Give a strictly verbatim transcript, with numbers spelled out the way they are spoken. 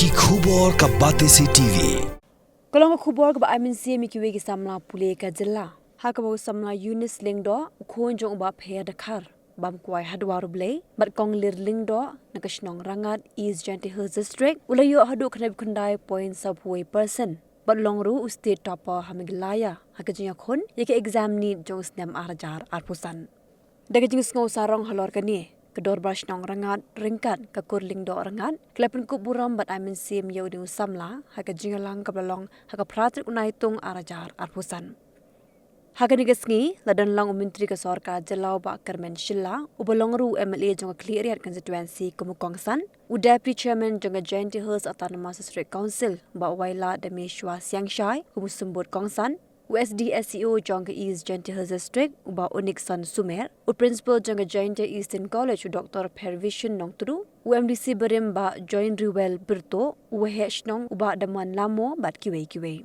Ki khubor ka Batesi T V. Ka long ka khubor kaba ai mynsiem ïa kiwei ki samla pule ka jylla. Ha kaba u samla Eunice Lyngdoh, u khun jong u Bah Pher Dkhar, bam kwai ha dwar U Blei, bad Kong Lir Lyngdoh, na ka shnong Rangad, East Jaintia Hills District, u la ïoh haduh khyndai phew khyndai point saw phew wei percent. Bad long ruh u state topper ha Meghalaya, ha ka jingïakhun ïa ka exam NEET jong u snem ar hajar arphew san. Da ka jingsngew sarong halor kane, ka dorbar shnong Rangad ryngkat ka kur Lyngdoh Rangad, ka la pynkup burom bad ai mynsiem ïa u dei u samla, ha ka jingïalang kaba la long ha ka phra tarik u Naitung ar hajar arphew san. Ha kane ka sngi, la don lang u Myntri ka Sorkar Jylla u Bah Kyrmen Shylla, uba long ruh u M L A jong ka Khliehriat Constituency kum u kongsan, u Deputy Chairman jong ka Jaintia Hills Autonomous District Council, Bah Wailadmiki Shylla Syiemshai, kum u symbud kongsan, u S D S E O jong ka East Jaintia Hills District, u Bah Unikson Sumer, u Principal jong ka Jaintia Eastern College, u Doctor Pervision Nongtdu, u M D C barim Bah Joinriwel Birto, u Waheh Shnong, u Bah Daman Lamo, bad kiwei kiwei.